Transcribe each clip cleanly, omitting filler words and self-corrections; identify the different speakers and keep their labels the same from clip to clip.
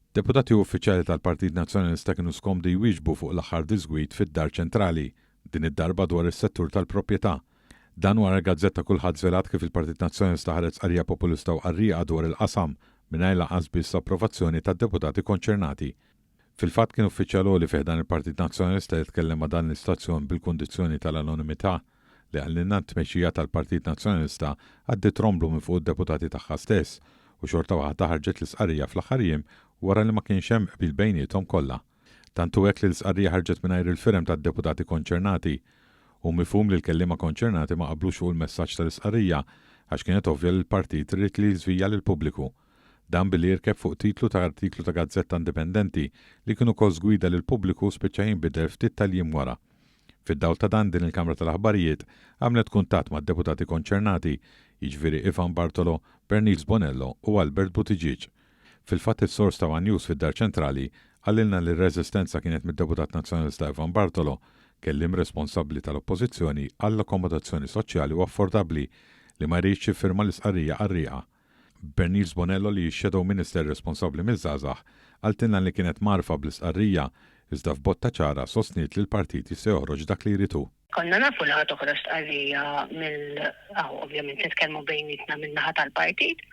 Speaker 1: Deputati u uffiċjali tal-Partit Nazzjonalista kienu skomdi jwieġbu fuq l-aħħar diżgwid fid-Dar Ċentrali, din id-darba dwar is-settur tal-proprjetà. Dan wara l-gazzetta Kullħadd żvelat kif il-Partit Nazzjonalista ħareġ stqarrija populista u qarrieqa dwar il-qasam, mingħajr lanqas biss approvazzjoni tad-deputati konċernati. Fil-fatt kien uffiċjal għoli fi ħdan il-Partit Nazzjonalista li tkellem ma' dan l-istazzjon bil-kundizzjoni tal-anonimità li qalilna t-tmexxija tal-Partit Nazzjonalista għaddiet romblu minn fuq id-deputati tagħha stess u xorta waħda ħarġet l-istqarrija fl-aħħar jiem wara li ma kienx hemm qbil bejniethom kollha. Tant hu hekk li l-istqarrija ħarġet mingħajr il-firem tad-deputati konċernati. Hu mifhum li l-kelliema konċernati ma qablux fuq il-messaġġ tal-istqarrija għax kienet ovvja li l-partit ried li jiżvija lill-pubbliku. Dan billi jirkeb fuq titlu ta' artiklu ta' gazzetta indipendenti li kien ukoll żgwida lill-pubbliku u spiċċa jinbidel ftit tal-jiem wara. Fid-dawl ta' dan, din il-Kamra tal-Aħbarijiet għamlet kuntatt mad-deputati konċernati, jiġifieri Ivan Bartolo, Bernice Bonello u Albert Buttigieg. Fil-fatt is-sors ta' one News fid-Dar Ċentrali qalilna li r-reżistenza kienet mid-deputat Nazzjonalista Ivan Bartolo, kelliem responsabbli tal-Oppożizzjoni għall-akkomodazzjoni soċjali u affordabbli, li ma jridx jiffirma l-istqarrija qarrieqa. Bernice Bonello li hi x-Shadow Minister responsabbli miż-żgħażagħ qaltilna li kienet mgħarrfa bl-istqarrija, iżda f'botta ċara sostniet li l-partit jista' joħroġ dak li jrid hu.
Speaker 2: Konna nafu li ħa toħroġ stqarrija mill, hawn ovvjament nitkellmu bejnietna min-naħa tal-partit,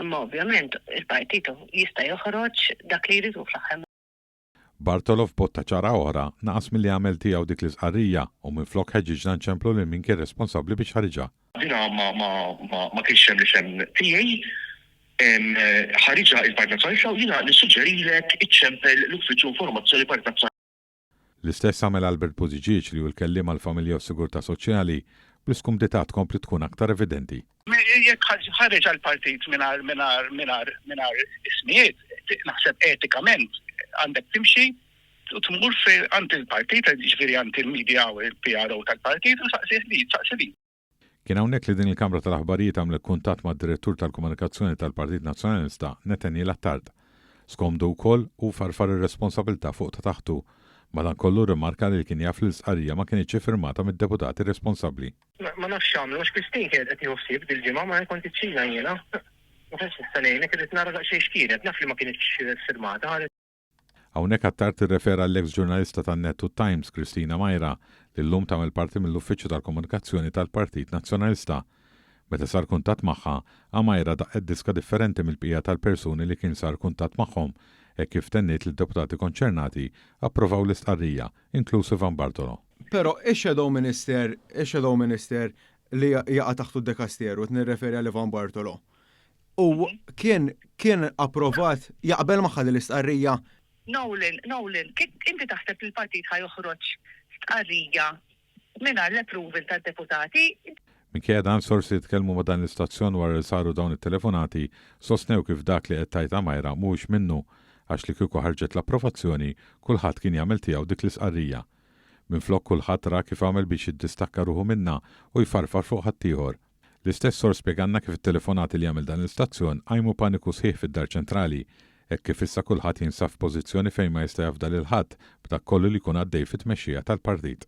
Speaker 2: imma ovvjament il-partit jista' joħroġ dak li jrid hu fl-aħħar.
Speaker 1: Bartolo f'botta ċara oħra naqas milli jagħmel tiegħu dik l-istqarrija u minflok ħeġġiġna nċemplu lil min kien responsabbli biex ħariġha.
Speaker 3: Dina ma ma ma ma kienx hemm l-isem tiegħi. Ħariġha il-Partit Nazzjonalista u jiena nissuġġerilek iċċempel l-Uffiċċju Informazzjoni Partit Nazzjonalista.
Speaker 1: L-istess għamel Albert Buttigieg li hu l-kelliem għall-Familja u s-Sigurtà Soċjali, bl-iskumdità tkompli tkun aktar evidenti.
Speaker 4: Jekk ħareġ għall-partit mingħajr mingħajr mingħajr mingħajr ismijiet, naħseb etikament għandek timxi u tmur għand il-partit, jiġifieri għand il-media u l-PRO tal-partit u saqsih li, saqsi li.
Speaker 1: Kien hawnhekk li din il-Kamra tal-Aħbarijiet għamlet kuntatt mad-Direttur tal-Komunikazzjoni tal-Partit Nazzjonalista, Nathaniel Attard. Skomdu wkoll, hu farfar ir-responsabilità fuq ta' taħtu. Madankollu rrimarka li kien jaf li l-istqarrija ma kinitx iffirmata mid-deputati responsabbli.
Speaker 5: Ma nafx x'għamlu għax Christine kienet qed tieħu ħsieb dil-ġimgħa ma kont iċ-Ċina jiena. Ma tantx nista' ngħinek irrid nara daqsxejn x'kienet, naf li ma kinitx ffirmata.
Speaker 1: Hawnhekk Attard irrefera għall-eks ġurnalista tan-Net u t-Times, Christina Myra, li llum tagħmel parti mill-Uffiċċju tal-Komunikazzjoni tal-Partit Nazzjonalista. Meta sar kuntatt magħha, Amaira daqqet diska differenti mill-bqija tal-persuni li kien sar kuntatt magħhom, hekk kif tenniet li d-deputati konċernati approvaw l-istqarrija, inkluż Ivan Bartolo.
Speaker 6: Però ix-Shadow Minister, ix-Shadow Minister li jaqa' taħtu d-dekasteru, qed nirreferi għal Ivan Bartolo, u kien kien approvat, jaqbel magħha din l-istqarrija?
Speaker 2: Nolan, Nolan, inti taħseb li l-partit ħa joħroġ stqarrija mingħajr l-approval tad-deputati?
Speaker 1: Minkejja dan, sorsi li tkellmu ma' dan l-istazzjon wara li saru dawn it-telefonati sostnew kif dak li qed tgħid Amaira mhuwiex minnu għax li kieku ħarġet l-approvazzjoni kulħadd kien jagħmel tiegħu dik l-isqarrija. Minflok kulħadd ra kif għamel biex jiddistakka ruħu minnha u jfarfar fuq ħaddieħor. L-istess sors spjegalna kif it-telefonati li għamel dan l-istazzjon qajmu paniku sħiħ fid-Dar Ċentrali hekk kif issa kulħadd jinsab f'pożizzjoni fejn ma jista' jafda lil ħadd b'dak kollu li jkun għaddej fit-tmexxija tal-partit.